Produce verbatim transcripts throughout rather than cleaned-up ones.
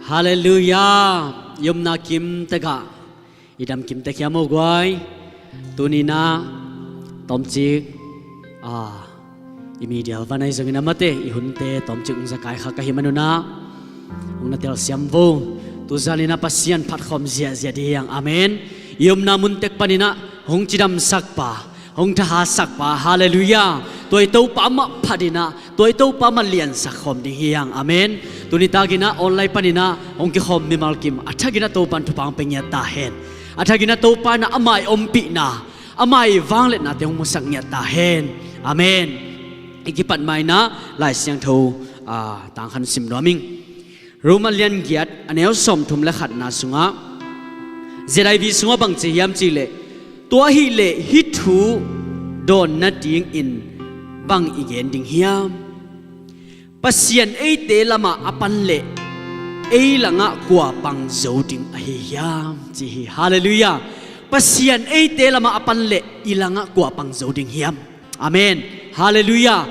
Halleluiah. I omna kim tekah i dam kim tek hiam aw guai? Tuni-in ah tawmcik, ah, i media van ahi zongin, amate i hunte tawmcik hong za kai kha ka hih manun ah hong na telsiam vo. Tuzan-in ah Pasian phat khawm ziahziah ding hi hang. Amen. I omna mun tek panin ah hong cidamsak pa, hong thahatsak pa, halleluiah, tua i Topa mah phat in ah, tua i Topa mah liansak khawm ding hi hang. Amen. Tuni takin ah online panin ah hong kikhawm mimal kim a thakin ah Topa in thupha hong pia ngiat ta hen. A thakin ah Topa in ah ama i ompihna, ama i vangliatnate hong musak ngiat ta hen. Amen. I kipat ma-in ah Lai Siangtho, ah, tang khat sim nuam ing. Roma lian giat, a neu sawmthum le khatna sungah, Z I V sungah bang ci hiam cih leh, tua ahih leh hih thu dawn nadingin bang i gen ding hiam? Pasian eite lamah a pan leh ei langah kua pang zo ding ahi hiam, ci hi. Halleluiah. Pasian eite lamah a pan leh i langah kua pang zo ding hiam? Amen. Halleluiah.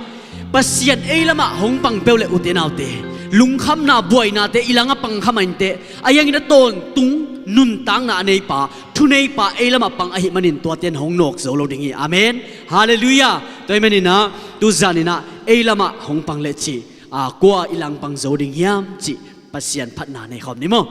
Pasian ei lamah hong pang peuh leh, ute naute, lungkhamna buainate i langah pang kha mah inteh, a hiangin a tawntung nuntakna a neipa, thuneipa ei lamah pang ahih manin tuate in hong nawk zo lo ding hi. Amen. Halleluiah. Tua ahih manin ah tuzan-in ah ei lamah hong pang leh cih, a, kua i lang pang zo ding hiam cih Pasian phatna nei khawm ni maw.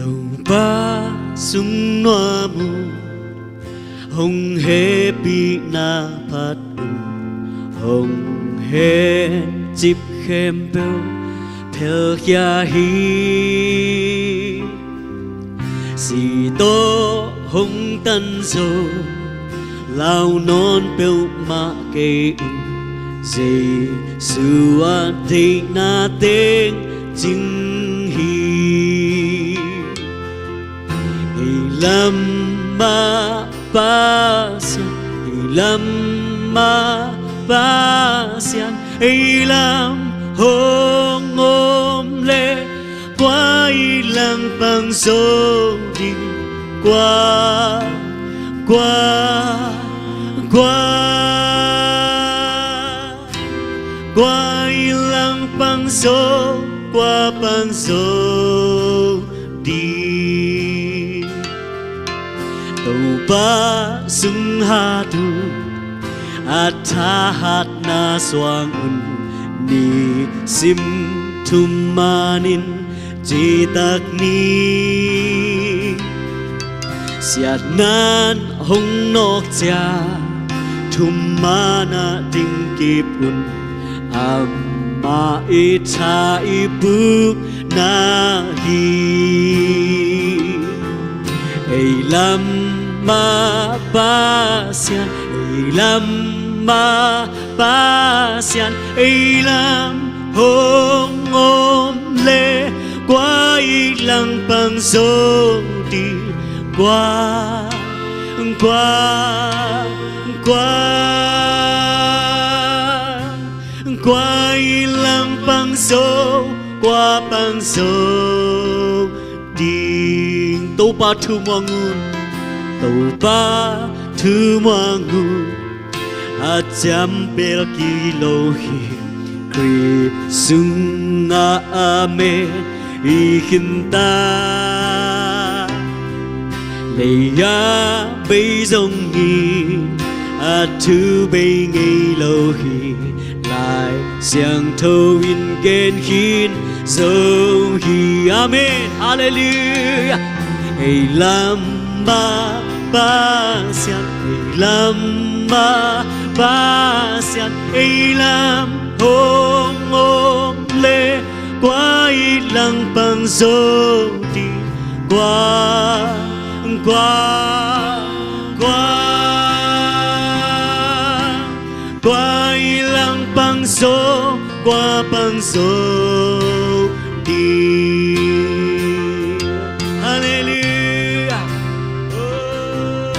Topa sung nuam uh, hong hehpihna phat un, hong hencip khempeuh phelkhia hi. Si tawh hong tan zo, lau nawn peuhmah kei un, Jesu a deihna teng cing hi. Ei lam ah Pasian, ei lam ah Pasian, ei lam hong om leh kua i langpang zo ding, kua, kua, kua. Kua i langpang zo, kua pang zo ding. Topa sung hat uh, a thahatna suang un, nisim thumanin citak ni. Siatna in hong nawk ciang, thuman ah dingkip un, amah i tha i pukna hi. Ei lam ah Pasian, ei lam ah Pasian, ei lam hong om leh kua i langpang zo ding, kua, kua, kua, kua i langpang zo, kua pang zo ding. Topa thu muang un, Topa thu muang un, a ciam pelh kei lo hi, Khrih sungah a met i khinta. Lei a bei zong hi, a thu bei ngei lo hi, Lai Siangtho in gen khin zo hi. Amen. Halleluiah. Ei lam ah Pasian, ei lam ah Pasian, ei lam hong om leh kua i langpang zo ding, kua, kua, kua, kua i langpang zo, kua pang zo ding. Halleluiah. Oh.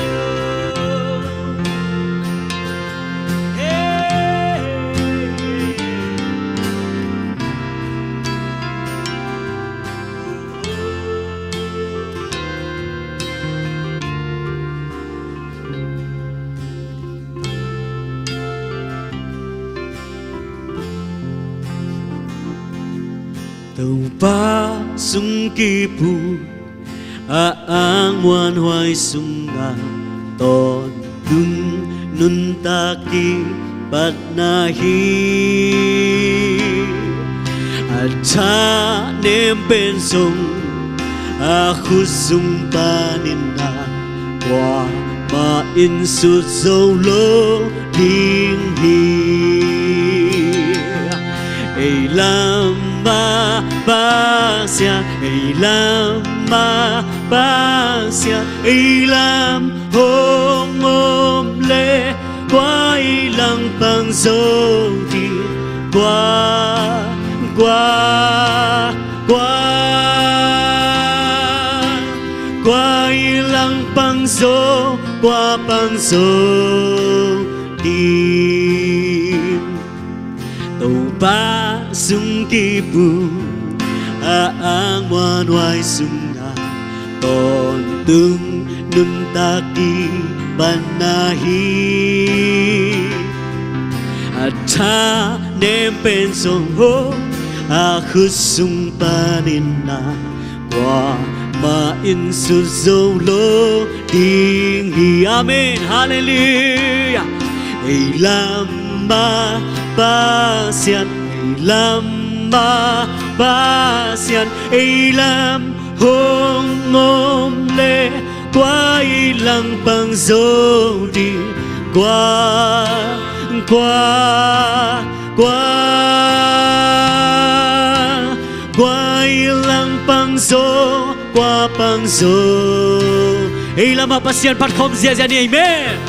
Hey. Topa sung kip uh, a ang muanhuai sungah tawntung nuntak kipatna hi. A thanem pen zong a khut sung panin a, kuamah in sut zo lo ding hi. Ei lam ah Pasian, ei lam ah Pasian, ei lam hong om leh kua i langpang zo ding? Kua, kua, kua, kua i langpang zo, kua pang zo ding? Topa sung kip uh, a ang muanhuai sungah tawntung nuntak kipatna hi. A thanem pen zong, oh, a khut sung panin a, kuamah in sut zo lo ding hi. Amen. Halleluiah. Ei lam ah Pasian, ei lam ah Pasian, ei lam hong om leh kua i langpang zo ding? Kua, kua, kua, kua i langpang zo, kua pang zo? Ei lam ah Pasian phat khawm ziahziah ni. Amen.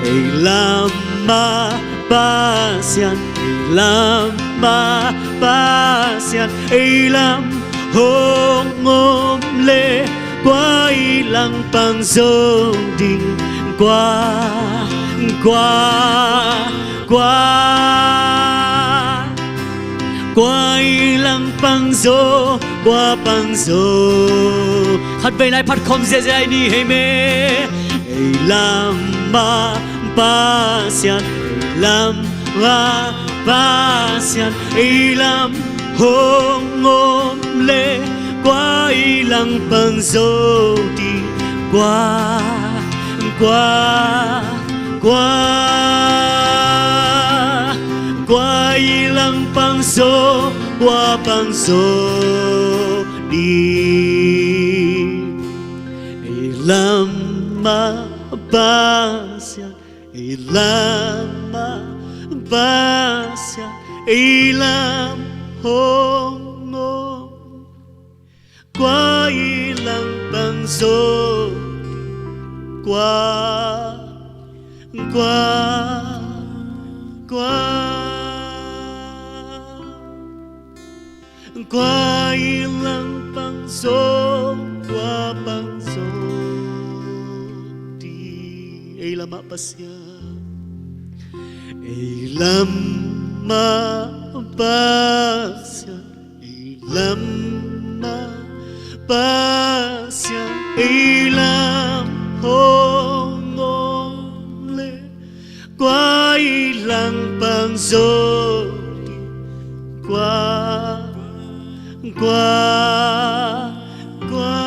Ei lam ah Pasian, ei lam ah Pasian, ei lam hong om leh kua i langpang zo ding? Kua, kua, kua, kua i langpang zo, kua pang zo? Khatvei lai phat khawm ziahziah ni. Amen. Ei lam ah Pasian, ei lam ah Pasian, ei lam hong om leh kua i langpang zo ding? Kua, kua, kua, kua i langpang zo, kua pang zo ding? Ei lam ah Pasian, ei lam ah Pasian, ei lam hong om, kua i langpang zo? Kua, kua, kua, kua i langpang zo, kua pang zo ding? Ei lam ah Pasian, ei lam ah Pasian, ei lam ah Pasian, ei lam hong om leh kua i langpang zo ding? Kua, kua, kua,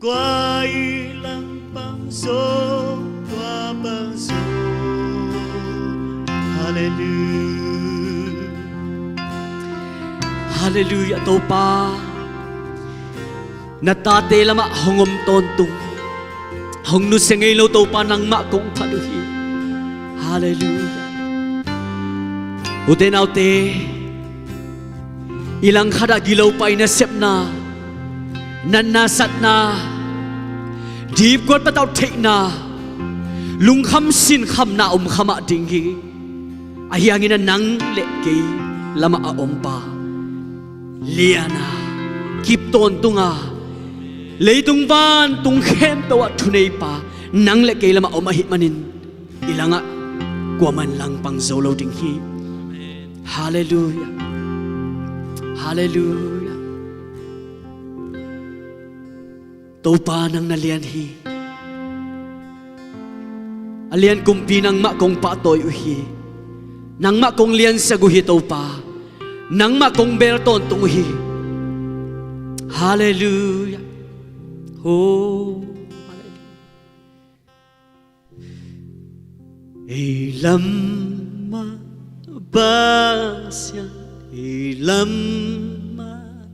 kua i langpang zo, kua pang zo? Halleluiah. Halleluiah. Topa, na tate lamah hong om tawntung, hong nusia ngei lo Topa, nangmah kong phat uh hi. Halleluiah. Ute naute, i langkhatah gilo pai nasepna, natna satna, dipkuat patauh theihna, lungkham sinkhamna om kha mah ding hi. Ahi hangin a nang le kei lamah a ompa, liana, kip tawntunga, leitung vantung khempeuh ah thuneipa nang le kei lamah om ahih manin i langah kuamah in langpang zo lo ding hi. Halleluiah. Halleluiah. Topa, nang na lian hi. A lian kumpi nangmah kong pahtawi uh hi. Nangmah kong liansak uh hi Topa. Nangmah kong bel tawntung uh hi. Halleluiah. Oh, halleluiah. Ei lam mah Pasian, ei lam mah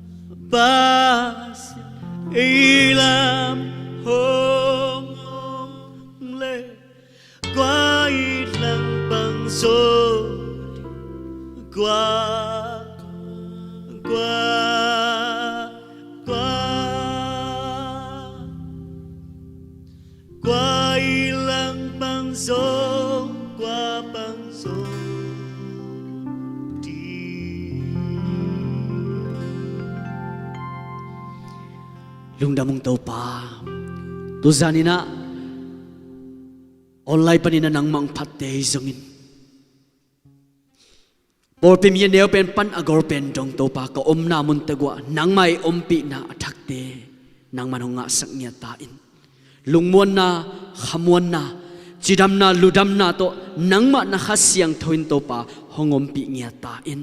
Pasian, ei lam hong om leh, kua i lang bang zo, kua, kua, kua. Kua i lang bang zo, kua bang zo ding. Lungdam ung Topa. Tuzan in ah online panin ah nangmah hong phatte hi zongin, pawlpi mi a neu pen pan a gol pen dong Topa, ka omna mun teng uah nangmah i ompihna a thakte nangman hong ngahsak ngiat ta in. Lungmuanna, khamuanna, cidamna, ludamna tawh nangmah na Kha Siangtho in Topa hong ompih ngiat ta in.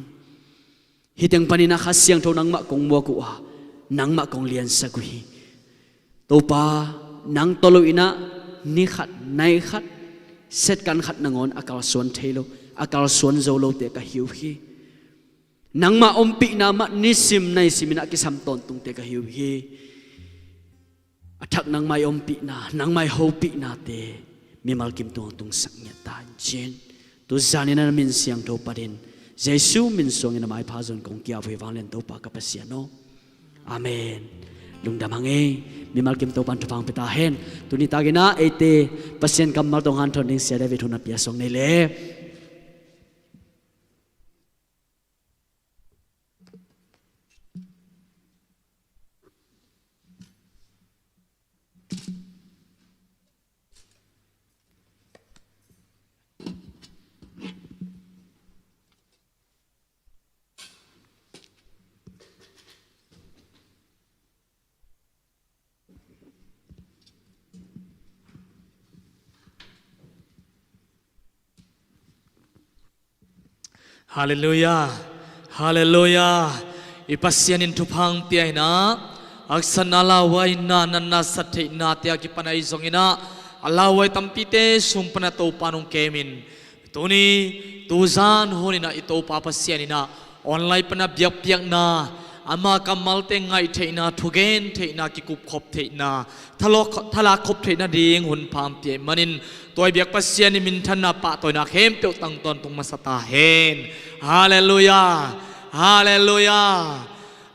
Hih teng panin ah Kha Siangtho nangmah kong muak uh a, nangmah kong liansak uh hi. Topa, nang tawh lo in ah ni khat, nai khat, second khat nangawn a kalsuan thei lo, a kalsuan zo lote ka hi uh hi. Nangmah ompihna mah nisim naisim in ah kisam tawntungte ka hi uh hi. A thak nangmah i ompihna, nangmah i hopihnate mimal kim tungah hong tungsak ngiat ta in ci-in, tuzan in ah na min siangtho panin Jesu min suangin a maipha zong kong ki-ap uh hi, vanglian Topa ka Pasian aw. Amen. Lungdam hang ei. Mimal kim Topan thupha hong pia ta hen. Tuni takin ah eite Pasian kammal tawh hanthawn ding Sia David hun a pia sawng nei leh. Halleluiah. Halleluiah. I Pasian in thupha hong pia in ah, haksatna, lauhuaina, natna, sat theihnate a kipan ahi zongin ah, a lauhuai tampite sung pan ah Topa in hong kem in, tuni, tuzan hun in ah i Topa Pasian in ah online pan a biakpiakna, ama kammalte ngaih theihna, thugen theihna, kikupkhop theihna, thalawk-, thalakkhop theihna ding hun pha hong pia ahih manin, tua i biak Pasian i minthanna pahtawina khempeuh tang tawntung masa ta hen. Halleluiah. Halleluiah.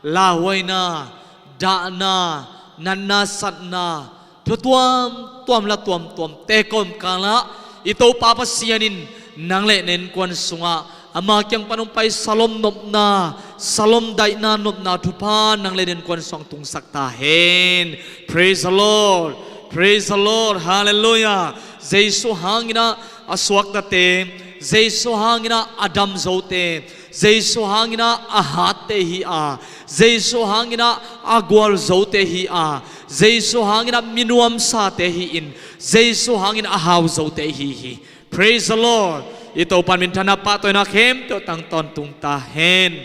Lauhuaina, dahna, natna, satna, thu tuamtuam, la tuamtuam te kawmkal ah i Topa Pasian in nang le na innkuan sungah ama kiang pan hong pai salom nopna, salom daihna nopna thupha nang le na innkuan sungah tungsak ta hen. Praise the Lord. Praise the Lord. Halleluiah. Jesu hangin ah a suaktate, Jesu hangin ah a dam zote, Jesu hangin ah a hatte hi a, Jesu hangin ah a gual zote hi a, Jesu hangin ah mi nuamsate hi-in, Jesu hangin a hau zote hi hi. Praise the Lord. I Topa in minthanna pahtawina khempeuh tang tawntung ta hen.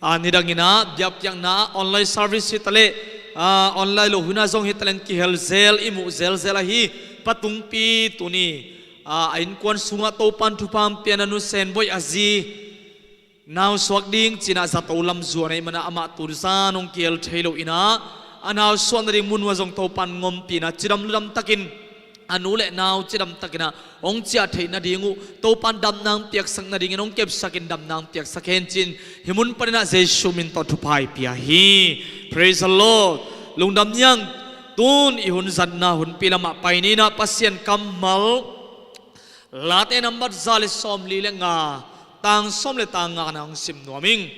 A, nidangin ah biakpiakna online service hi taleh, a, online lo hun ah zong hi taleh kihel zel, i muh zelzel ahi Patungpi tuni, a, a innkuan sungah Topa in thupha hong pia in ah Nu Senboi a zi nau suak ding ci-in ah zato lam zuan ahih manin ah amah tuzan hong kihel thei lo in ah, a nau suah nading mun uah zong Topa in hong ompih in ah cidam ludam takin a nu le nau cidam takin ah hong ciah theih nading uh Topa in damna hong piaksak nadingin hong kepsak in damna hong piaksak hen ci-in hih mun panin ah Jesu min tawh thupha i pia hi. Praise the Lord. Lungdam ni hang. Tun i hun zatna hunpi lamah pai ni in ah Pasian kammal Late number za le sawmli le nga, tang sawm le tang nga na hong sim nuam ing.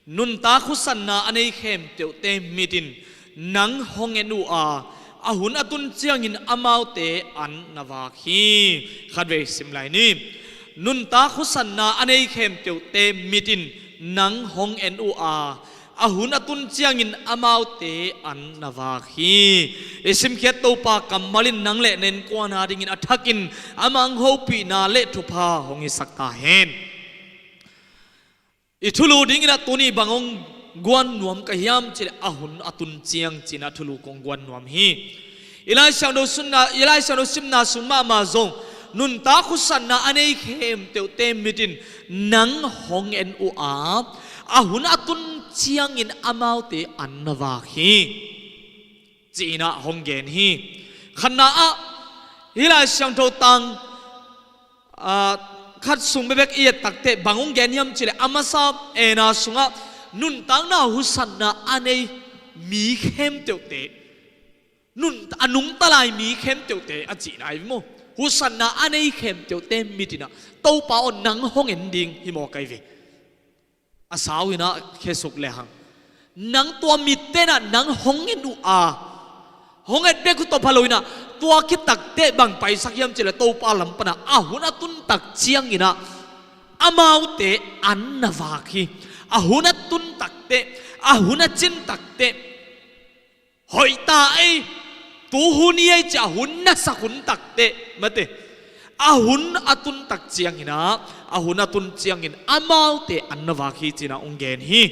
Nuntak khusanna a nei khempeuhte mit in nang hong en uh a, a hun a tun ciangin amaute an na vak hi. Khatvei sim lai ni. Nuntak khusanna a nei khempeuhte mit in nang hong en uh a, A hun a tun ciangin amaute an na vak hi. I simkhiat Topa kammal in nang le na innkuan a dingin a thakin ama hong hopihna le thupha hong hisak ta hen. I thulu dingin ah tuni bang hong guan nuam ka hiam cih leh a hun a tun ciang ci-in ah thulu kong guan nuam hi. I Lai Siangtho simna, i Lai Siangtho simna sung mahmah zong nuntak husatna a nei khempeuhte mit in nang hong en uh a, a hun a tun ciangin amaute an na vak hi, ci-in ah hong gen hi. Khatna ah hih Lai Siangtho tang, aa, khat sung bekbek i et takteh bang hong gen hiam cih leh a masa ena sungah nuntakna husatna a nei mi khempeuhte, nun, a nungta lai mi khempeuhte a cihna hi maw. Husatna a nei khempeuhte mit in ah Topa aw nang hong en ding hi maw kai ve. A sau in ah khesuk lehang nang tua mitte in ah nang hong en uh a, hong et bek uh tawh pha lo in ah tua khit takteh bang paisak hiam cih leh Topa lam pan ah a hun a tun tak ciangin ah amaute an na vak hi. A hun a tun takteh, a hun a cin takteh, hoih ta ei, tu hun hi ei ci-a hun na sak hun takteh mate, a hun a tun tak ciangin ah, a hun a tun ciangin amaute an na vak hi ci-in ah hong gen hi.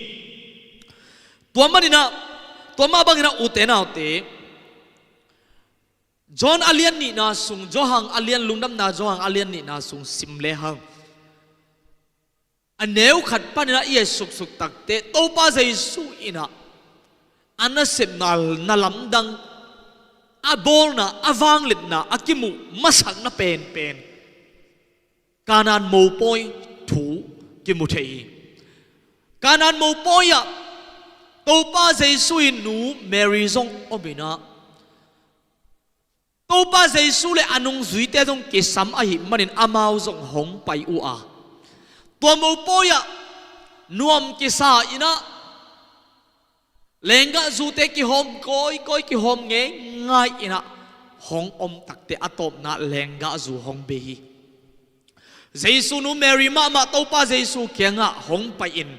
Tua manin ah, tua mah bangin ah ute naute, John a lian nihna sung, Johan a lian, Lungdamna Johan a lian nihna sung sim lehang, a neu khat panin ah i et suksuk takteh Topa Jesu in ah a nasepna na lamdang, a bawlna, a vangliatna a kimuh masakna penpen Kanaan mopawi thu kimu thei hi. Kanaan mopawi ah Topa Jesu in nu Mary zong om in ah, Topa Jesu le a nungzuite zong kisam ahih manin amau zong hong pai uh a, tua mopawi ah nuam kisa in ah lenggahzute kihawm kawikawi, kihawm ngeingai in ah hong om takteh a tawpna lenggahzu hong bei hi. Jesu nu Mary mahmah Topa Jesu kiangah hong pai-in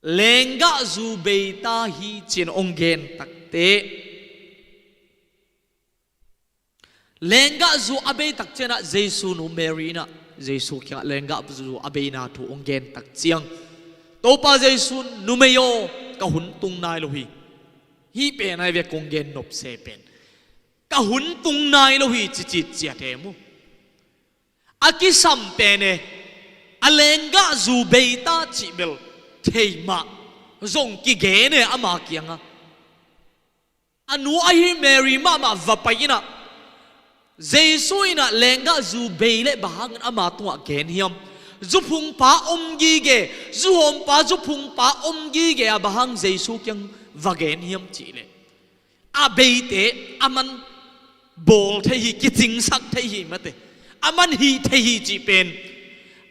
lenggahzu bei ta hi ci-in hong gen takteh, lenggahzu a bei tak ciangin ah Jesu nu Mary in ah Jesu kiangah lenggahzu a beina thu hong gen tak ciang, Topa Jesu in, numei aw, ka hun tung nai lo hi. Hih pen ahi ve kong gen nopse pen, ka hun tung nai lo hi ci citciat hi maw. A kisam pen e, a lenggahzu bei ta cih bel thei mah, zong kigen e ama kiangah. A nu ahi Mary mahmah va pai in ah, Jesu in ah lenggahzu bei leh bang hangin ama tungah gen hiam? Zuphungpa om gige, zuhawmpa, zuphungpa om gige a bang hang Jesu kiang va gen hiam cih leh, a beite aman bawl thei hi, kicingsak thei hi mate, aman hih thei hi cih pen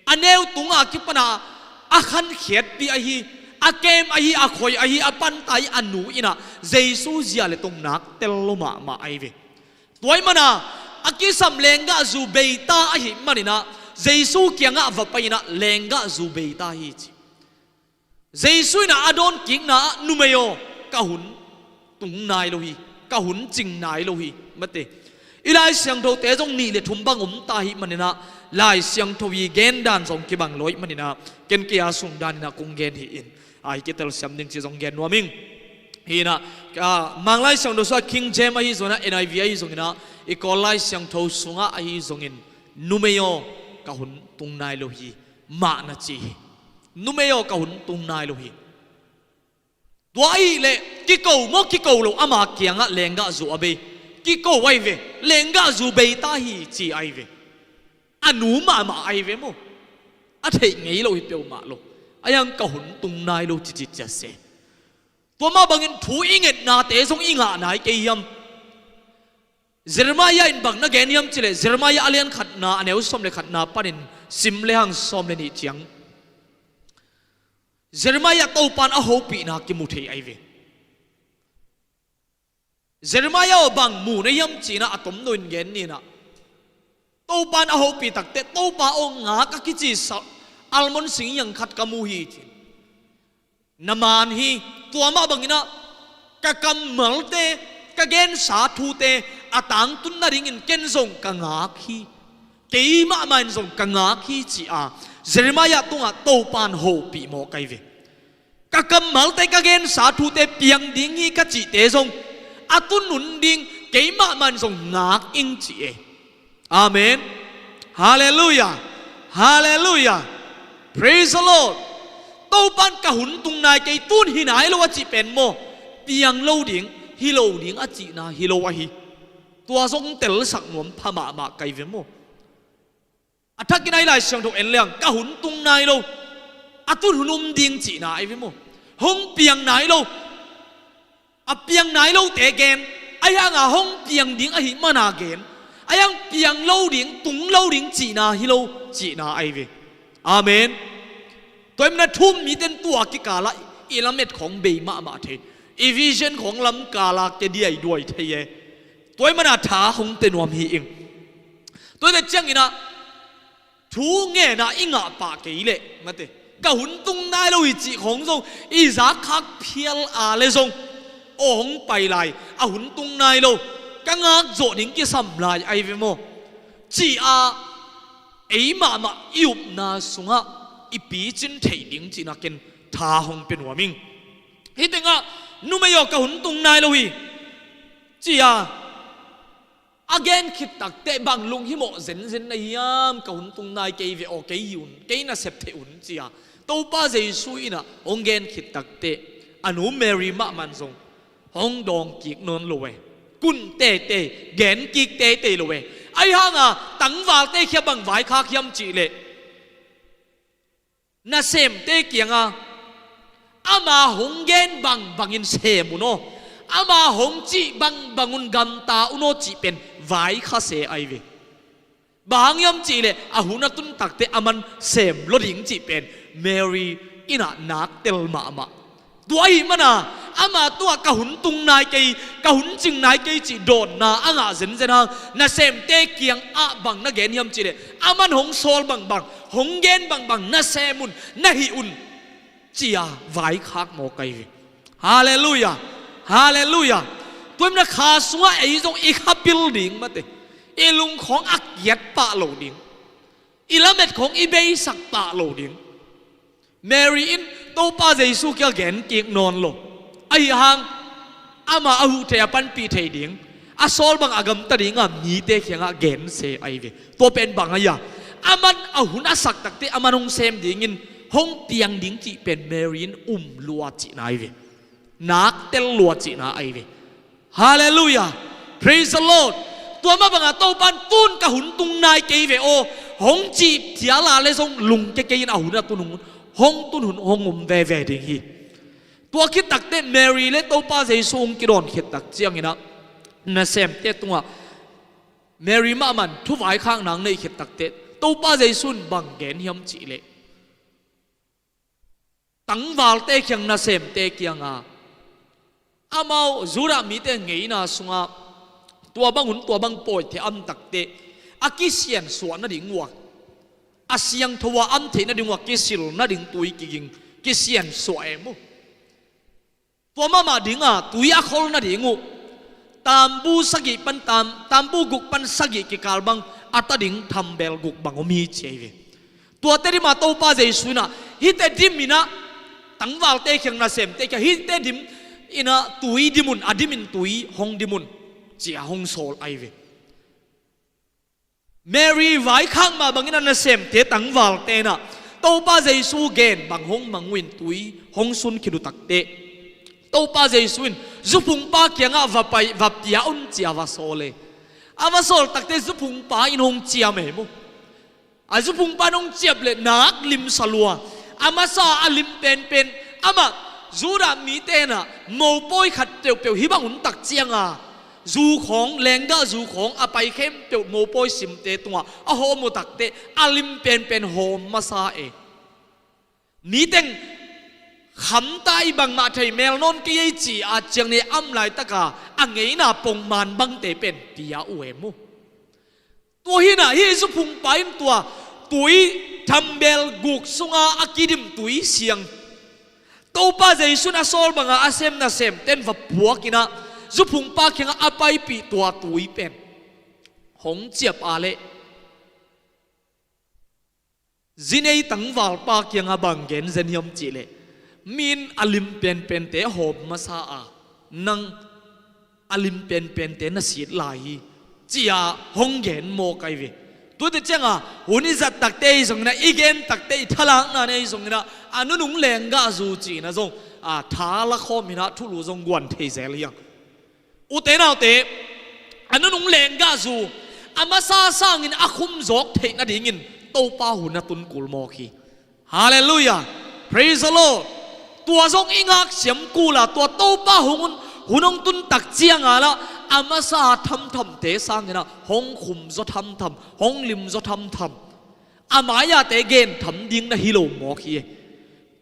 a neu tunga kipan a a khankhiatpih ahi, a kem ahi, a khoi ahi, a panta ahi a nu in ah Jesu zia le tong nak tel lo mahmah ahi ve. Tua ahih manin ah a kisam lenggahzu bei ta ahih manin ah Jesu kiangah va pai in ah lenggahzu bei ta hi ci. Jesu in ah a dawnkikna ah, numei aw, ka hun tung nai lo hi, ka hun cing nai lo hi mate. I Lai Siangthote zong nih le thum bang om ta ahih manin ah Lai Siangtho i gen dan zong kibang lo ahih manin ah ken kei a sung dan in ah kong gen hi in, a hi kitelsiam ding ci zong gen nuam ing. Hi in ah, ah, Mang Lai Siangtho sungah King James ahi zongin ah, N I V ahi zongin ah, i Kawl Lai Siangtho sungah ahi zongin, numei aw, ka hun tung nai lo hi, mah na ci hi. Numei aw, ka hun tung nai lo hi. Tua ahih leh kiko maw, kiko lo, ama kiangah lenggahzu a bei, kiko ahi ve, lenggahzu bei ta hi ci ahi ve. A nu mahmah ahi ve maw. A theih ngei lo hi peuhmah lo. Ahi hang ka hun tung nai lo ci citciat se. Tua mah bangin thu i ngetnate zong i ngah nai kei hiam? Jeremiah in bang na gen hiam cih leh, Jeremiah a lian khatna, a neu sawm le khatna panin sim lehang sawm le nih ciang, Jeremiah Topa in a hopihna kimu thei ahi ve. Jeremiah aw, bang mu na hiam ci-in ah a tomno in gen ni in ah, Topa in a hopih takteh, Topa aw, ngak a kici sa almond sing hiang khat ka mu hi ci. Na man hi. Tua mah bangin ah ka kammalte, ka gensa thute a tangtun nadingin ken zong ka ngak hi. Kei mahmah in zong ka ngak hi ci-a Jeremiah tungah Topan hopih mawk ahi ve. Ka kammalte, ka gensa thute piang ding hi ka cihte zong a tunun ding kei mahmah in zong ngak ing ci e. Amen. Halleluiah. Halleluiah. Praise the Lord. Topan ka hun tung nai kei, tun hi nai lo a cih pen maw, piang lo ding, hi lo ding a cihna hi lo ahi. Tua zong telsak nuam pha mahmah kai ve maw. A thakin ahi Lai Siangtho en leng ka hun tung nai lo, a tun hun um ding cihna ahi ve maw. Hong piang nai lo, a piang nai lote gen, ahi hanga hong piang ding ahih mana gen, ahi hang piang lo ding, tung lo ding cihna hi lo cihna ahi ve. Amen. Tua ahih mana thu um mite in tua kikalah i lamet khawng bei mahmah thei, i vision khawng lam kala ke diaiduai thei e. Tua ahih mana tha hong pia nuam hi ing. Tua ahih ciangin ah thu ngen a i ngah pah kei leh mate, ka hun tung nai lo hi cih khawng zong i zak khak phial a le zong, aw hong pai lai, a hun tung nai lo, ka ngak zawh ding kisam lai ahi ve maw, ci-a ei mahmah i upna sungah i picin theih ding cihna ken tha hong pia nuam ing. Hih tengah numei aw ka hun tung nai lo hi ci-a a gen khit takteh bang lunghimawh zenzen na hiam? Ka hun tung nai kei ve aw, kei hi un, kei nasep thei un ci-a Topa Jesu in ah hong gen khit takteh a nu Mary mahmah in zong hong dawng kik nawn lo e. Kun teitei, gen kik teitei lo e. Ahi hanga tangvalte kiang bang vaikhak hiam cih leh, nasemte kiangah ama hong gen bangbangin sem un aw, ama hong cih bangbang un gamta un aw cih pen vaikhak se ahi ve. Bang hang hiam cih leh a hun a tun takteh aman sem lua ding cih pen Mary in ah nak tel mahmah. Tua ahih mana ama tungah ka hun tung nai kei, ka hun cing nai kei cih dawnna a ngah zenzen hang, nasemte kiangah bang na gen hiam cih leh, aman hong sawl bangbang, hong gen bangbang na sem un, na hih un, ci-a vaikhak mawk ahi ve. Halleluiah. Halleluiah. Tua ahih mana kha sungah ei zong i kha pil ding mate, i lungkhawng a kiat pah lo ding, i lamet khawng i beisak pah lo ding. Mary in Topa Jesu kiang gen kik nawn lo. Ahi hang ama a huh thei, a panpih thei ding, a sawl bang a gamta dinga mite kiangah gen se ahi ve. Tua pen bang ahi a, aman a hun a sak takteh aman hong sem dingin hong piang ding cih pen Mary in um lua cihna ahi ve. Nak tel lua cihna ahi ve. Halleluiah. Praise the Lord. Tua mah banga Topan tun ka hun tung nai kei ve aw, hong cih phial a le zong lungke kei in a hun a tun hun, hong tun hun hong um veve ding hi. Tua khit takteh Mary le Topa Jesu hong kidawn khit tak ciangin ah nasemte tungah Mary mahmah in thuvaikhakna hong neih khit takteh Topa Jesu in bang gen hiam cih leh, tangvalte kiang, nasemte kiangah, amau Judah mite ngeina sungah tua bang hun, tua bang pawi thei a om takteh a kisiansuah nading uh a, a siangtho a om theih nading uh a kisil nading tui kiging, kisiansuah e maw. Tua mahmah dinga tui a khol nading uh tambu sagih pan tam, tambu guk pan sagih kikal bang a ta ding thambel guk bang om hi ci ahi ve. Tuate dima Topa Jesu in ah, hihte dim in ah, tangvalte kiang, nasemte kiang, hihte dim in ah tui dim un, a dimin tui hong dim un, ci-a hong sawl ahi ve. Mary vaikhak mah bangin a nasemte, tangvalte in ah Topa Jesu gen bang hong mang uh in tui hong sun khit uh takteh Topa Jesu in zuphungpa kiangah va pai, va pia un ci-a va sawl e. A va sawl takteh zuphungpa in hong ciam e maw. A zuphungpa in hong ciam leh nak limsa lua. A masa a lim penpen amah, Judah mite in ah mopawi khat peuhpeuh hih bang hun tak cianga zu khawng, lenggah zu khawng a pai khempeuh mopawi simte tungah a hawm uh takteh a lim penpen hawm masa e. Miteng khamta i bangmah thei mel nawn kei ei ci-a ciang nei a om laitaka a ngeina pongman bangte pen pia uh e maw. Tua hi in ah hih zuphungpa in tua tui thambel guk sunga a kidim tui siang, Topa Jesu in a sawl banga a sem nasemte in va puak in ah, zuphungpa kiangah a paipih tua tui pen hong ciap a leh, zinei tangvalpa kiangah bang gen zen hiam cih leh, mi in a lim penpente hawm masa a, nang a lim penpente na sit lai hi, ci-a hong gen mawk ahi ve. Tuate ciangah hun i zat takte ahi zongin ah, i gen takte, i thalakna nei zongin ah, a nunung lenggahzu ci-in ah zong, a, tha la khawm in ah, thulu zong guan thei zel hi hang. Ute naute, a nunung lenggahzu a masa sangin a khumzawk theih nadingin Topa hun a tun kul mawk hi. Halleluiah. Praise the Lord. Tua zong i ngak siam kul a, tua Topa hun, hun hong tun tak ciang a lah, a masa thamthamte sangin ah hong khumzaw thamtham, hong limzaw thamtham, a mai-ate gentham ding na hi lo mawk hi.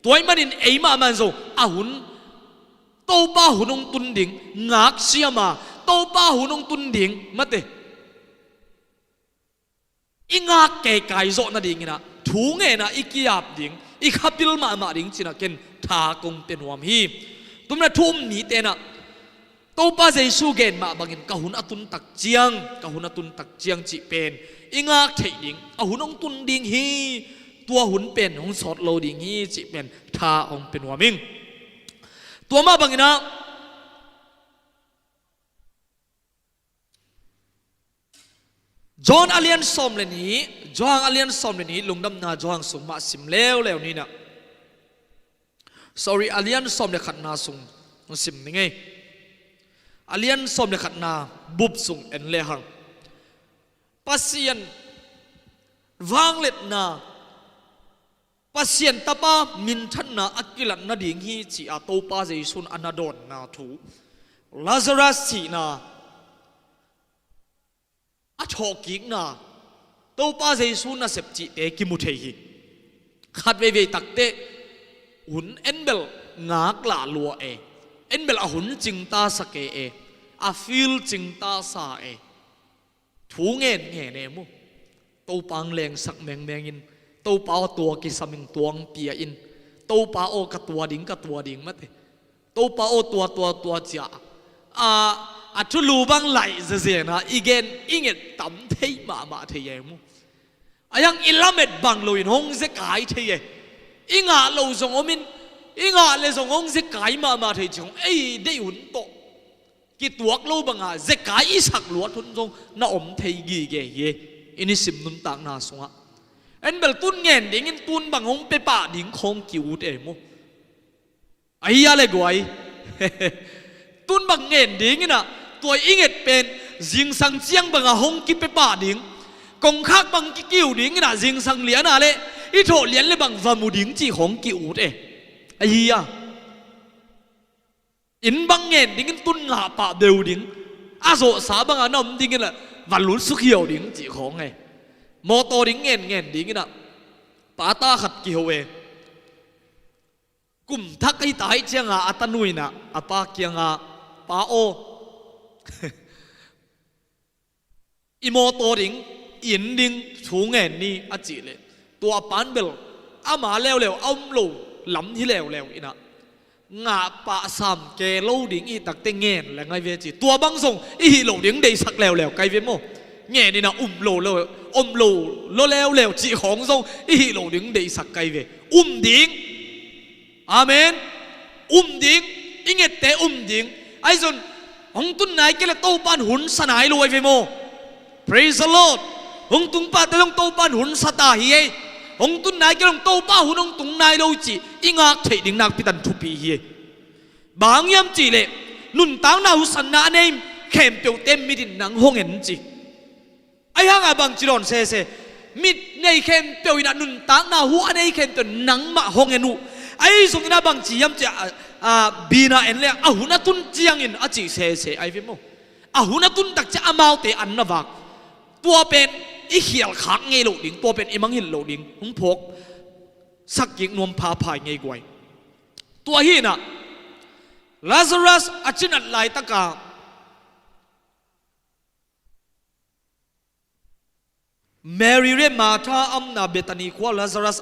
Tua ahih manin ei mahmah in zong a hun, Topa hun hong tun ding ngak siam a, Topa hun hong tun ding, mate, i ngak keikai zawh nadingin ah, thu ngen ah i ki-ap ding, i khapil mahmah ding ci-in ah ken tha kong pia nuam hi. Tua manin ah thu um nite in ah, Topa Jesu gen mah bangin ka hun a tun tak ciang, ka hun a tun tak ciang cih pen i ngak theih ding, a hun hong tun ding hi, tua hun pen hong sawt lo ding hi cih pen tha hong pia nuam ing. Tua mah bangin ah, John a lian sawm le nih, John a lian sawm le nih, Lungdamna John sung mah sim leuleu ni in ah. Sorry, a lian sawm le khatna sung hong sim ning ei. A lian sawm le khatna bup sung en lehang, Pasian vangliatna, Pasian Tapa minthanna a kilat nading hi ci-a Topa Jesu in a na dawnna thu, Lazarus sihna, a thawhkikna, Topa Jesu nasep cihte kimu thei hi. Khat veivei takteh hun en bel ngak lah lua e, en bel a hun cingta sa kei e, a field cingta sa e. Thu ngen ngen e maw. Topa hong lengsak mengmeng in, Topa aw tua kisam ing, tua hong pia in, Topa aw ka tua ding, ka tua ding, mate. Topa aw tua tua tua ci-a, a, a thulu bang laih zezen a i gen i nget tam thei mahmah thei e maw. Ahi hang i lamet bang loin hong zekai thei e. I ngah lo zong om in, i ngah le zong hong zekai mahmah thei ci hong, ei deih hun tawh kituak lo banga zekai i sak luat hun zong na om thei gige hi e. I nisim nuntakna sungah en bel tun ngen dingin tun bang hong pia pah ding khawng ki-ut e maw. Ahi a le guai. Tun bang ngen dingin ah, tua i nget pen zingsang ciang banga hong kipia pah ding, kongkhak bang kikiu dingin ah, zingsang lian a le i thawh lian le bang va mu ding cih khawng ki-ut e. Ahi a, inn bang ngen dingin tun ngah pah beu ding, a zawhsa banga na om dingin ah va lutsuk hiau ding cih khawng e. Mawtaw ding ngen ngen dingin ah, pa ta khat kiho e. Kum thak ahi ta ahih cianga a tanu in ah a pa kianga, "Pa aw, i mawtaw ding, i inn ding thu ngen ni," a cih leh, tua a pan bel ama leuleu a um lo lam hi leuleu in ah, ngah pah sam ke lo ding i hih takteh ngen leng ahi ve ci. Tua bang zong i hih loh ding deihsak leuleu ka hi ve maw. Ngen in ah um lo lo, om lo lo leuleu cih khawng zong i hih loh ding deihsak ka hi ve. Um ding. Amen. Um ding. I ngette um ding. Ahi zong hong tun nai kei leh Topa in hun sa nai lo ahi ve maw. Praise the Lord. Hong tung pahte zong Topa in hun sa ta hi e. Hong tun nai kei leh Topa hun hong tung nai lo cih i ngak theih ding nakpi takin thupi hi e. Bang hang hiam cih leh, nuntakna huhsanna a nei khempeuhte mit in nang hong en ci. Ahi hanga bangci dawn sese, mit nei khempeuh in ah, nuntakna hu a nei khempeuh in nangmah hong en uh. Ahi zongin ah bangci hiam cih leh, a, a, Bina en leh a hun a tun ciangin a cih sese ahi ve maw. A hun a tun tak ciang amaute an na vak. Tua pen i khial khak ngei loh ding, tua pen i mangngilh loh ding hong phawk sak kik nuam phapha ing ei guai. Tua hi in ah, Lazarus a cinat laitaka Mary le Martha a omna Bethany khua Lazarus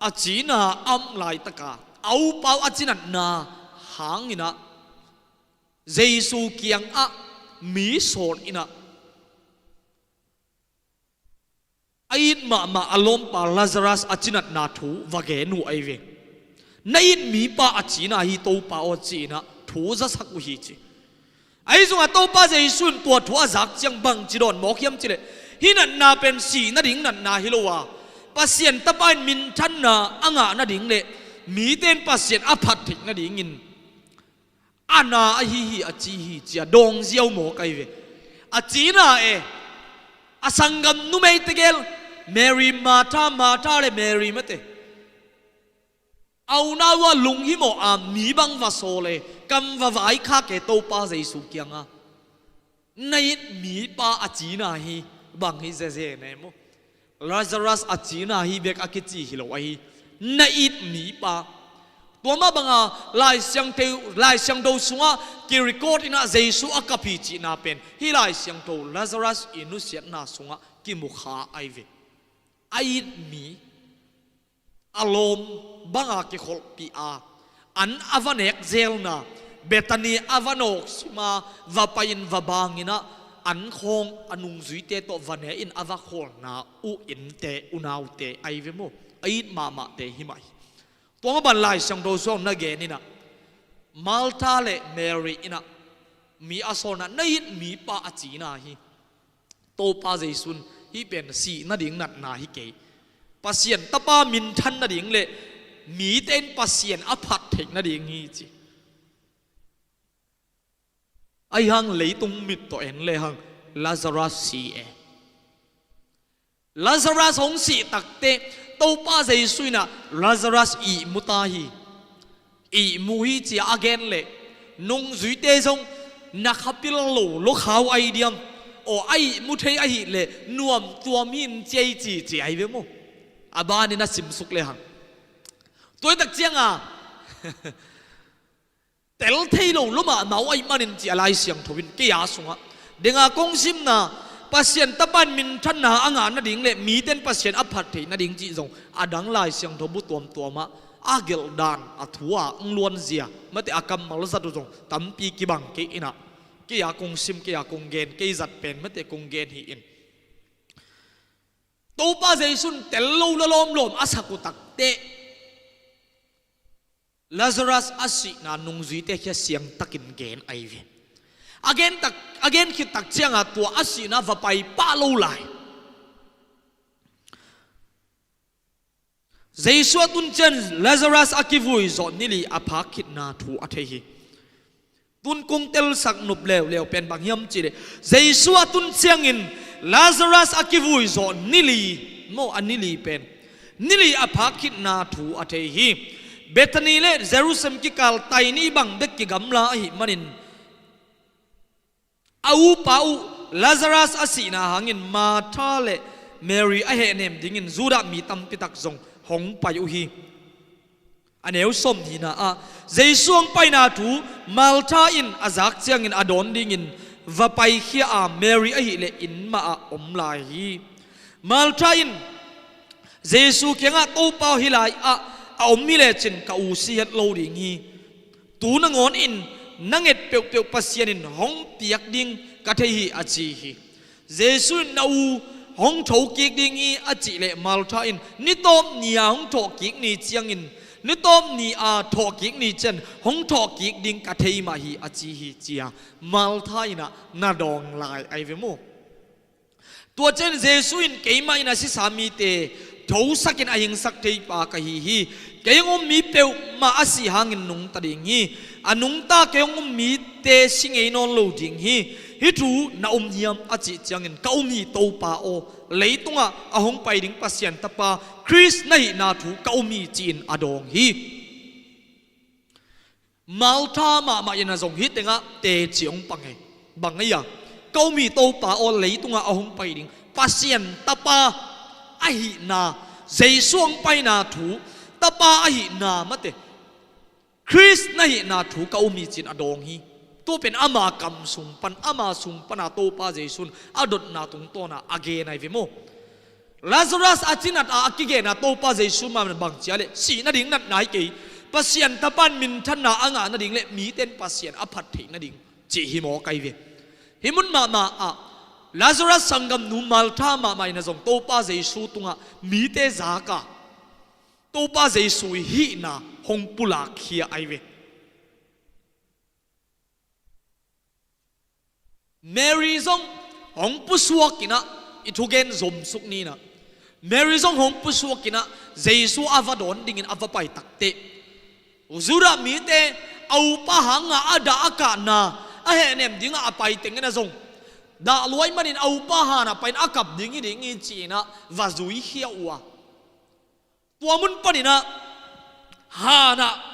a cina a om laitaka a upa uh a cinatna hang in ah Jesu kiangah mi sawn in ah a it mahmah a lawmpa Lazarus a cinatna thu va gen uh ahi ve. Na it mipa a cina hi Topa aw, ci-in ah thu zasak uh hi ci. Ahi zongah Topa Jesu in tua thu a zak ciang bangci dawn mawk hiam cih leh, hih natna pen sih nading natna hi lo a, Pasian Tapa in minthanna a ngah nading le mite in Pasian a phat theih nadingin a na ahi hi a ci hi ci-a dawng ziau mawk ahi ve. A cina e, a sanggam numei tegel, Mary, Martha, Martha le Mary mate, a unau a lunghimawh a mi bang va sawl e, kam va vaikhak e Topa Jesu kiangah. Na it mipa a cina hi, bang hi zeze ne maw? Lazarus a cina hi bek a kici hi lo ahi. Na it mipa. Tua mah banga Lai Siangtho, Lai Siangtho sungah ki-record in ah Jesu a kap hi cihna pen hih Lai Siangtho Lazarus i nusiatna sungah kimu kha ahi ve. A it mi a lawm banga kikholhpih a, an a va nek zelna, Bethany a va nawk sima va pai-in va bangin ah an khawng a nungzuite tawh va ne-in a va khawlna uh innte unaute ahi ve maw? A it mahmahte hi mah hi. Tua mah ban Lai Siangtho sungah na gen in ah Martha le Mary in ah mi a sawlna, na it mipa a cina hi. Topa Jesu in hih pen sih nading natna hi kei. Pasian Tapa minthan nading le mite in Pasian a phat theih nading hi ci. Ahi hang leitung mit tawh en le hang Lazarus si e. Lazarus hong sih takteh Topa Jesu in ah Lazarus ihmu ta hi. Ihmu hi ci-a a gen leh nungzuite zong na khapil lo lo khau ai diam? Aw, a ihmu thei ahih leh nuam tuam hi in ci ei ci ci ai ve maw? A banin a simsuk le hang. Tua hi tak cianga tel thei lo lo mahmah uh ahih manin ci a Lai Siangtho in kei a sungah denga kong simna, Pasian Tapa in minthanna a ngah nading le mite in Pasian a phat theih nading cih zong a dang Lai Siangtho bu tuamtuamah a gelhdan, a thu a hong luanzia mate a kammal zat uh zong tampi kibang kei in ah, kei a kong sim, kei a kong gen, kei zat pen mate kong gen hi in. Topa Jesu in tel lo la lawmlawm a sak uh takteh Lazarus a sihna nungzuite khia siangtakin gen ai ve. A gen tak, a gen khit tak cianga tua a sihna va pai pah lo lai. Jesu a tun ciang Lazarus a kivui zawh ni li a phak khitna thu a thei hi. Tun kong telsak nop leuleu pen bang hiam cihleh, Jesu a tun ciangin Lazarus a kivui zawh ni li, maw, a ni li pen ni li a phak khitna thu a thei hi. Bethany le Jerusalem kikal taini bang bek kigamla ahih manin a upa uh Lazarus a sihna hangin Martha le Mary a hehnem dingin Judah mi tampitak zong hong pai uh hi. A neu sawmnihna ah Jesu hong paina thu Martha in a zak ciangin a dawn dingin va paikhia a, Mary ahileh inn mahah om lai hi. Martha in Jesu kiangah, Topa aw, hih lai-ah a om hi lecin ka u si het lo ding hi. Tu nangawn in na nget peuhpeuh Pasian in hong piak ding ka thei hi, a ci hi. Jesu in, na u hong thokik ding hi, a cih leh Martha in, ni tawp ni-a hong thawhkik ni ciangin, ni tawp ni-a thawhkik ni ciang hong thawhkik ding ka thei mah hi, a ci hi, ci-a Martha in ah na dawng lai ai ve maw? Tua ciang Jesu in, keimah in a sisa mite thosakin a hingsak theipa ka hi hi. Kei hong um mi peuhmah a sih hangin nungta ding hi. A nungta kei hong um mite si ngei nawn lo ding hi. Hih thu na um hiam, a cih ciangin, ka um hi Topa aw, leitungah a hong pai ding Pasian Tapa Khrist na hihna thu ka um hi, ci-in a dawng hi. Martha mahmah in a zong hih tengah teci hong pang hi. Bang ahi a, ka um hi Topa aw, leitungah a hong pai ding Pasian Tapa ahihna, Jesu hong paina thu, Tapa ahihna mate, Khrist na hihna thu ka um hi, ci-in a dawng hi. Tua pen ama kam sung pan, ama sung pana Topa Jesu in a dotna tungtawna a gen ai ve maw? Lazarus a cinat a a kigena Topa Jesu mah bang cia leh, sih nading natna hi kei, Pasian Tapa in minthanna a ngah nading le mite in Pasian a phat theih nading cih hi mawk ahi ve. Hih mun mahmah ah Lazarus sanggamnu Martha mahmah in a zong Topa Jesu tungah mite zak a, Topa Jesu ii hihna hong pulakkhia ahi ve. Mary zong hong pusuak in ah, i thugen zomsuk ni in ah, Mary zong hong pusuak in ah Jesu a va dawn dingin a va pai takteh, Judah mite a upa hangah a dah a kahna a hehnem dingah a pai teng in ah zong, dah luai manin a upa hanah pai-in a kap ding hi ding hi ci-in ah va zuikhia uh a. Tua mun panin ah hanah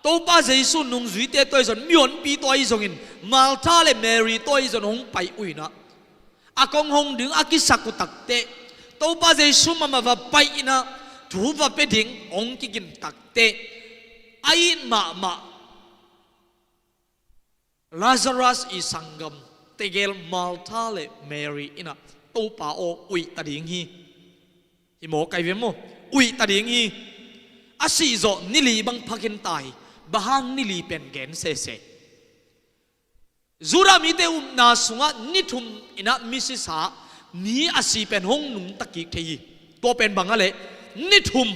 Topa Jesu nungzuite tawh ahi zong, mihonpi tawh ahi zongin, Martha le Mary tawh ahi zong hong pai uh in ah, a kong hong ding a kisak uh takteh, Topa Jesu mahmah va pai in ah thu va pia ding hong kiging takteh, a it mahmah Lazarus ii sanggam tegel Martha le Mary in ah, Topa aw, uih ta ding hi. Hi mawk ahi ve maw? Uih ta ding hi. A sih zawh ni li bang pha khin ta hi. Bang hang ni li pen gen sese. Judah mite upna sungah ni thum in ah misisa, mi a si pen hong nungta kik thei hi. Tua pen bang a leh, ni thum.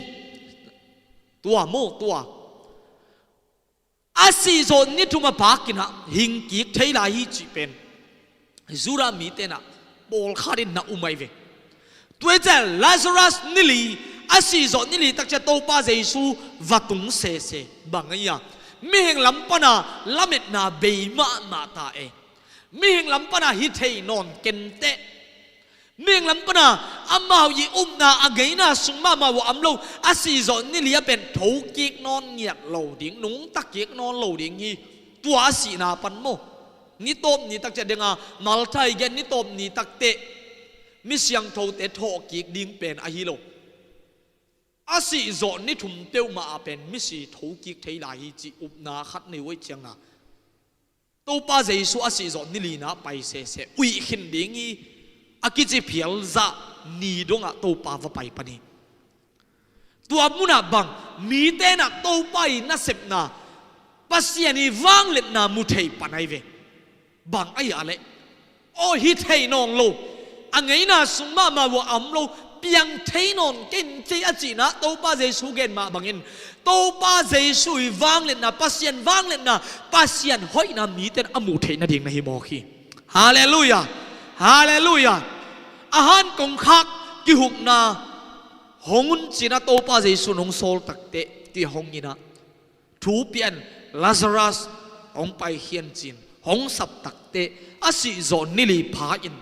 Tua maw, tua. A sih zawh ni thum a pak in ah hing kik thei lai hi cih pen Judah mite in ah pawlkhat in na um ahi ve. Tua hi ciang Lazarus ni li, a sih zawh ni li tak ciang Topa Jesu va tung sese. Bang ahi a, mihing lam pana lametna bei mahmah ta e. Mihing lam pana hi thei nawn kenteh. Mihing lam pana amau ii upna a ngeina sung mahmah uh a om lo, a sih zawh ni li a pen thokik nawn ngiat lo ding, nungta kik nawn lo ding hi. Tua a sihna pan maw? Ni tawp ni tak ciang ding a, Martha ii gen ni tawp ni takteh mi siangthote thawhkik ding pen ahi lo. A sih zawh ni thum peuhmah ah pen misi thokik thei lai hi cih upna khat nei uh ahih ciangin ah, Topa Jesu a sih zawh ni lina pai sese, uih khin ding hi, a kici phial zah ni dongah Topa va pai pan hi. Tua munah bang, mite in ah Topa ii nasepna, Pasian ii vangliatna mu thei pan ahi ve. Bang ahi a leh, aw, hi thei nawn lo, a ngeina sung mahmah uh a om lo, piang thei nawn kei, kei a cihna, Topa Jesu gen mah bangin, Topa Jesu ii vangliatna, Pasian vangliatna, Pasian hoihna mite in a muh theih nading na hi mawk hi. Halleluiah. Halleluiah. A han kongkhak kihukna hong un ci-in ah Topa Jesu in hong sawl takteh, kihong in ah, thu pia in, Lazarus hong paikhia in ci-in hong sap takteh, a sih zawh ni li pha in,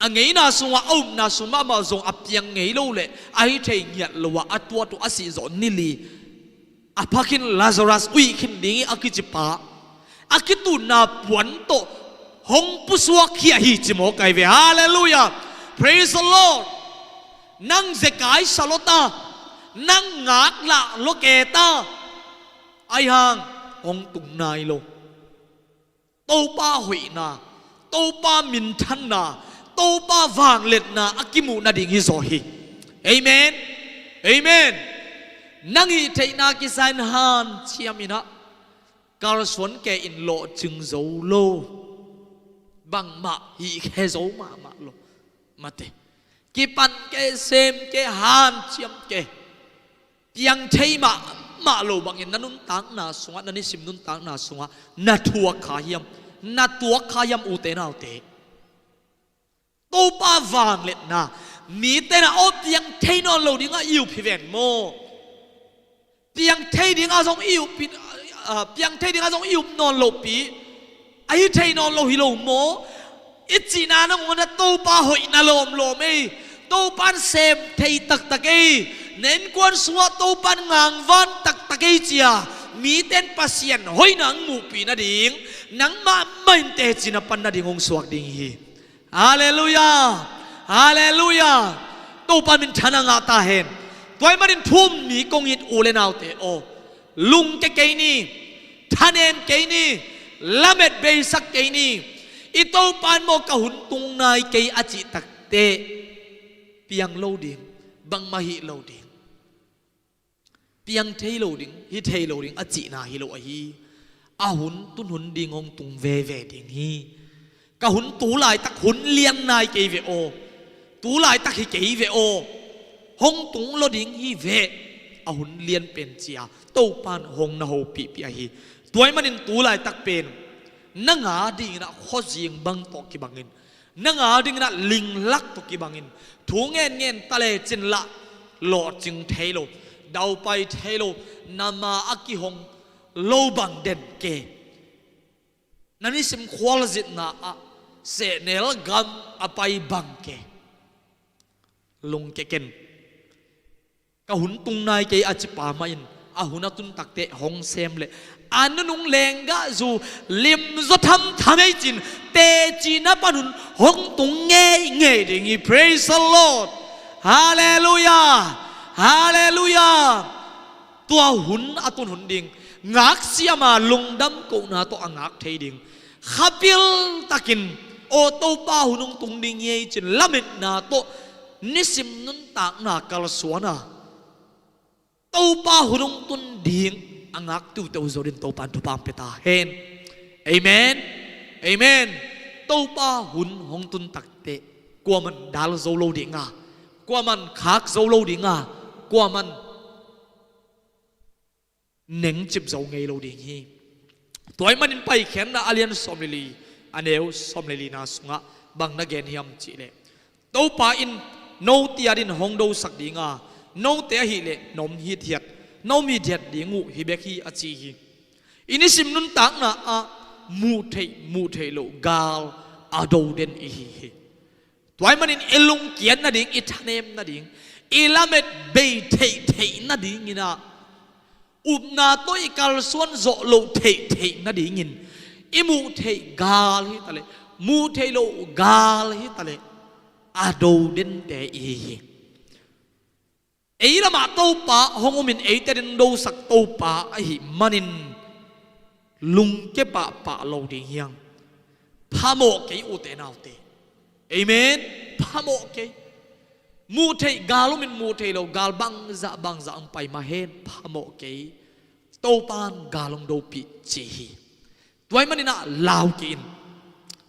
a ngeina sungah, a upna sung mahmah zong a piang ngei lo le a hi thei ngiat lo ah a tuat uh a sih zawh ni li a pha khin Lazarus, uih khin ding hi a kici pa, a kitunna puan tawh hong pusuak khia hi ci mawk ahi ve. Halleluiah. Praise the Lord. Nang zekai sa lo ta, nang ngaklah lo kei ta, ahi hang hong tung nai lo. Topa hoihna, Topa minthanna, Topa vangliatna a kimuh nading hi zaw hi. Amen. Amen. Nang hih theihna kisa in hanciam in ah, kalsuan kei in lawhcing zo lo, bangmah hih khe zo mahmah lo. Mate. Kipan kei, sem kei, hanciam kei. Piang thei mahmah lo bangin na nuntakna sungah, na nisim nuntakna sungah na thuak kha hiam, na tuak kha hiam, ute naute? Topa vangliatna, mite in ah aw piang thei nawn lo dingah i up hi ven maw? Piang thei dingah zong i up pi, ah, piang thei dingah zong i up nawn lopi, a hi thei nawn lo hi lo maw? I cihna nangawn ah Topa hoihna lawmlawm ei, Topa in sem thei taktak ei, na innkuan sungah Topa in ngangvan taktak ei ci-a, mite in Pasian hoihna hong muhpih nading, nangmah mah in teci na pan nading hong suak ding hi. Halleluiah. Halleluiah. Topa minthan a ngah ta hen. Tua ahih manin thu um mi kong it u le naute aw, lungke kei ni, thanem kei ni, lamet beisak kei ni. I Topa in maw ka hun tung nai kei a cih takteh, piang lo ding, bangmah hih lo ding. piang thei lo ding, hi thei lo ding a cihna hi lo ahi. A hun tun hun ding hong tung veve ding hi. Ka hun tu laitak hun lian nai kei ve aw. Tu laitak hi kei ve aw. Hong tung lo ding hi ve. A hun lian pen cia Topan hong na hopihpih ahi. Tua ahih manin tu laitak pen nang a dingin ah khuazing bang tawh kibangin, nang a dingin ah linglak tawh kibangin, thu ngenngen ta lecin lah lawhcing thei lo, daupai thei lo, na ma a kihong lo bang den ke. Na nisim khualzinna ah sehnel gam a pai bang ke. Lungke ken. Ka hun tung nai kei a cipa mah in a hun a tun takteh hong sem leh a nunung lenggahzu limzaw thamtham ei cin teci na pan hun hong tung ngeingei ding hi. Praise the Lord. Halleluiah. Halleluiah. Tua hun a tun hun ding ngak siama lungdam kohna tawh a ngak thei ding, khapil takin aw Topa hun hong tung ding hi ei cin lametna tawh nisim nuntakna kalsuana Topa hun hong tun ding a ngak tuteu zo din Topan thupha pia ta hen. Amen. Amen. Topa hun hong tun takteh kuaman dal zo lo dinga, kuaman khak zo lo dinga, kuaman nengcip zo ngei lo ding hi. Tua ahih manin Paikhiatna a lian sawm le li, a neu sawm le lina sungah bang na gen hiam cihleh, Topa in note adin hong dosak dinga, note ahileh na om hithiat, na om hithiat ding uh hi bek hi a ci hi. I nisim nuntakna ah muh theih muh theih loh gal a do den i hi hi. Tua ahih manin i lungkiat nading, i thanem nading, i lamet bei theihtheih nadingin ah upna tawh i kalsuan zawh loh theihtheih nadingin i muh theih gal hi taleh, muh theih loh gal hi taleh, a do dente i hi hi. Ei lamah Topa hong umin eite din dosak Topa ahih manin lungke pahpah lo ding hiang. Phamawh kei ute naute. Amen. Phamawh kei. Muh theih gal umin muh theih lo gal bangzah bangzah ang pai mah hen, phamawh kei. Topan gal hong dopih ci hi. Tua ahih manin ah lau kei in.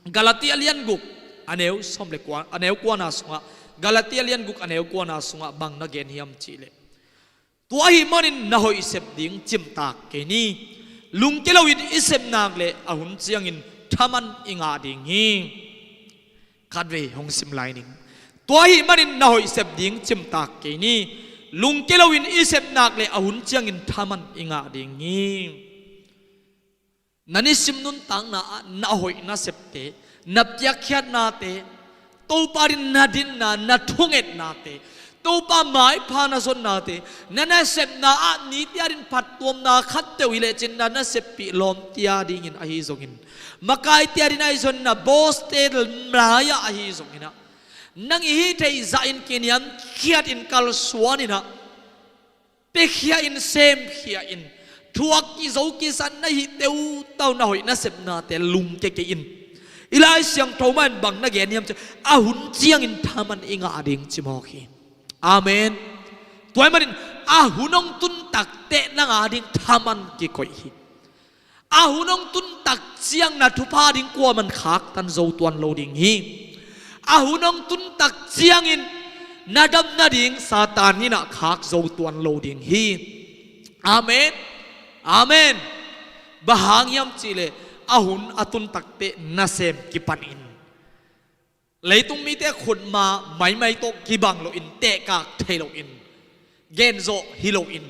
Galatia lian guk a neu sawm le kua, a neu kuana sungah, Galatia lian guk a neu kuana sungah bang na gen hiam cihleh, tua ahih manin na hoih sep ding cimtak kei ni. Lungke loin i sep nak leh a hun ciangin thaman i ngah ding hi. Khatvei hong sim lai ning. Tua ahih manin na hoih sep ding cimtak kei ni. Lungke loin i sep nak leh a hun ciangin thaman i ngah ding hi. Na nisim nuntakna ah na hoih na septe, na piakkhiatnate, Topa din na dinna, na thungetnate, Topa maipha na zonnate, na nasepna ah nite adin phattuamna khat teuh hi lecin na naseppih lawmte adingin ahi zongin, makaite adin ahi zongin, na bawste lai-ah ahi zongin ah, nang i hih theih zahin kiniamkhiatin kalsuanin ah, piakhia in, semkhia in, thuak kizo kisan na hih teutau na hoih na sepnate lungke kei in. I Lai Siangtho mah in bang na gen hiam cihleh, a hun ciangin thaman i ngah ding ci mawk hi. Amen. Tua ahih manin a hun hong tun takteh nang ading thaman kikoih hi. A hun hong tun tak ciang na thupha ding kuaman khaktan zo tuan lo ding hi. A hun hong tun tak ciangin na dam nading Satan in ah khak zo tuan lo ding hi. Amen. Amen. Bang hang hiam cihleh a hun a tun takteh nasem kipan in, leitung mite khut ma maimai tawh kibang loin, tehkak thei loin, genzawh hi loin,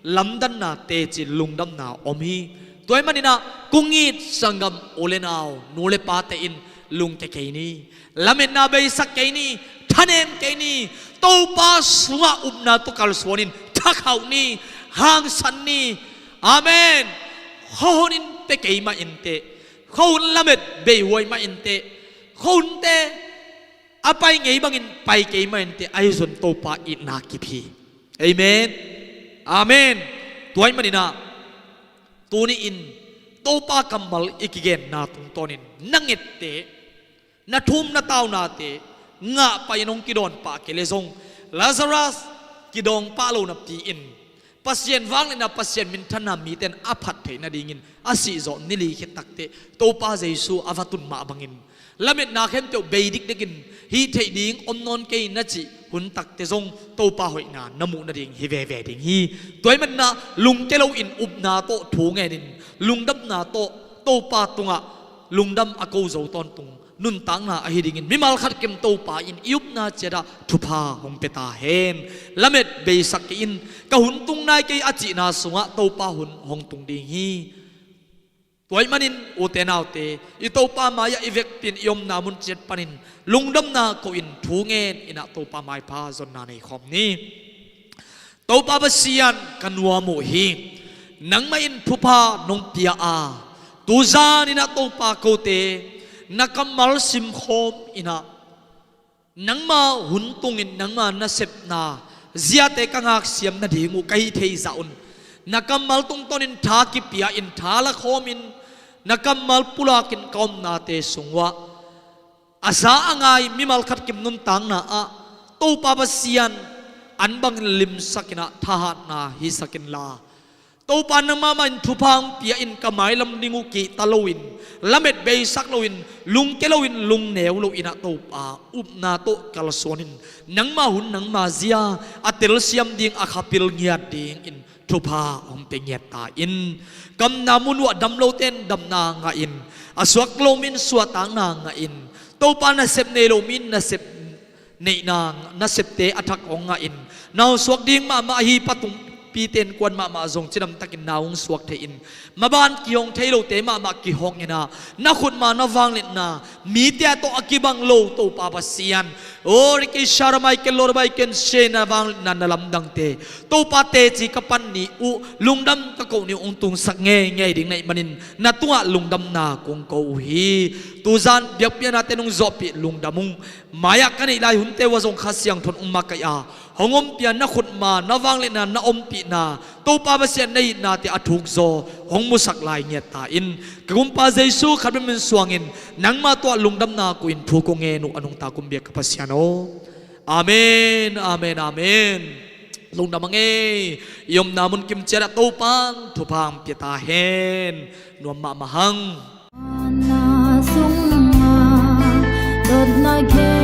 lamdanna teci lungdamna om hi. Tua ahih manin ah kong it sanggam u le nau, nu le pate in lungke kei ni. Lametna beisak kei ni. Thanem kei ni. Topa sungah upna tawh kalsuanin thakhauh ni. Hangsan ni. Amen. Khuahun in pia kei mah inteh, khuahun lamet beihuai mah inteh, khuahunte a pai ngei bangin pai kei mah inteh, ahi zong Topa itna kip hi. Amen. Amen. Tua ahih manin ah tuni-in Topa kammal i kigenna tungtawnin na ngette, na thum na taunate ngah pahin hong kidawn pah kei leh zong, Lazarus kidawng pah lo napi-in, Pasian vangliatna, Pasian minthanna mite in a phat theih nadingin a sihzawh ni li khit takteh Topa Jesu a va tun mah bangin lametna khempeuh bei dikdekin hih theih ding om nawn kei na cih hun takteh zong Topa hoihna na muh nading hi veve ding hi. Tua ahih manin lungke loin upna tawh thu ngenin lungdamna tawh Topa tungah lungdam a ko zo tawntung nuntakna ahi dingin mimal khat kim Topa in i upna ciatah thupha hong pia ta hen. Lamet beisak kei in, ka hun tung nai kei a cihna sungah Topa hun hong tung ding hi. Tua ahih manin ute naute, i Topa mai-ah i vekpi-in i omna mun ciat panin lungdamna ko-in thu ngen inah Topa maipha zonna nei khawm ni. Topa Pasian, ka nuam uh hi. Nangmah in thupha nong pia a, tuzan inah Topa kote na kammal simkhawm inah nangma hun tungin nangma nasepna ziate ka ngaksiam nading uh ka hih theih zah un na kammal tungtawnin tha kipia-in tha lakhawmin na kammal pulakin ka omnate sung uah a za a ngai mimal khat kim nuntakna ah Topa Pasian an bangin limsak inah thahatna hisak inla, Topa nangmah mah in thupha hong pia in ka mailam ding uh kihta loin, lamet beisak loin, lungke loin, lungneu lo inah Topa upna tawh kalsuanin nangma hun nangma zia a telsiam ding a khapil ngiat dingin thupha hong pia ngiat ta in. Kamna mun uah dam lote in damna ngahin, a suak lo mi in suahtakna ngahin, Topa nasep nei lo mi in nasep neihna nasepte a thak hong ngahin, nau suak ding mahmah ahi patumpite in kuan mahmah zong cidamtakin nau hong suak thei in, maban kihong thei lote mahmah kihong inah na khutma na vangliatna mite a tawh a kibang lo Topa Pasian, o riki sharamai ken lorabai ken she na vangliatna na lamdangte Topa teci ka pan ni uh, lungdam ka koh ni uh hong tungsak ngeingei ding na hih manin na tungah lungdamna kong ko uh hi. Tuzan biakpiaknate nong zawhpih lungdam ung. Mai-ah ka neih lai hunte uah zong Kha Siangtho in hong makaih a, hong ompih a, na khutma na vangliatna na ompihna Topa Pasian na itnate a thukzaw hong musak lai ngiat ta in. Ka Gumpa Jesu khat bek min suangin nangma tungah lungdamna ko-in thu kong ngen uh a nungta kong biak ka Pasian aw. Amen, amen, amen. Lungdam a ngei. I omna mun kim ciatah Topan thupha hong pia ta hen. Nuam mahmah hang. Na sungah dotna khe